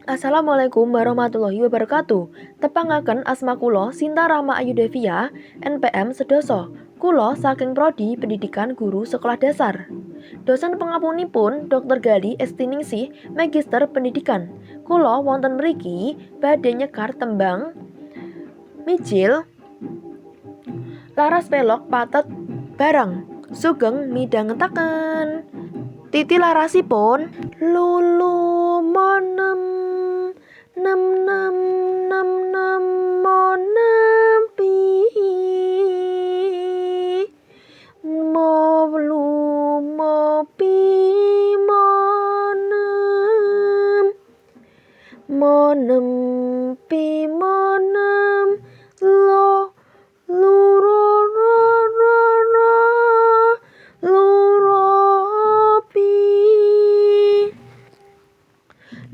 Assalamualaikum warahmatullahi wabarakatuh. Tepangaken asma kula Sinta Rama Ayudevia, NPM 10. Kula saking Prodi Pendidikan Guru Sekolah Dasar. Dosen pengapunipun Dr. Gali Estiningsih, Magister Pendidikan. Kula wonten mriki badhe nyekar tembang mijil laras pelog patet barang. Sugeng midhangetaken. Titi larasipun lulu monem nem nem nem nem monem pi mo lu mo pi monem monem pi monem lo lu ro ro ro ro lu ro pi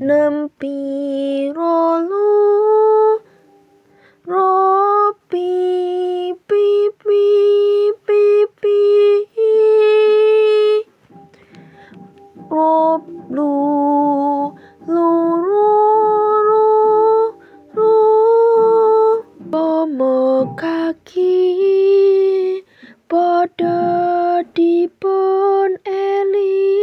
nempi ro lu ro pi pi pi pi pi ro lu lu ro ro ro. Tomo kaki padha dipun eling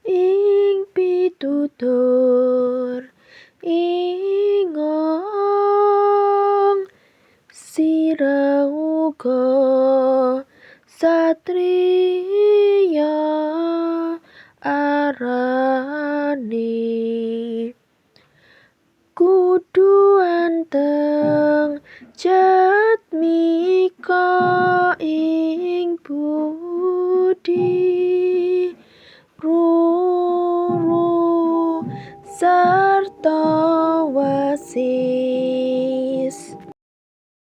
ing pitutur ingong sira uga satriya arane kudu anteng jatmika ing budi ruru sarta wasis.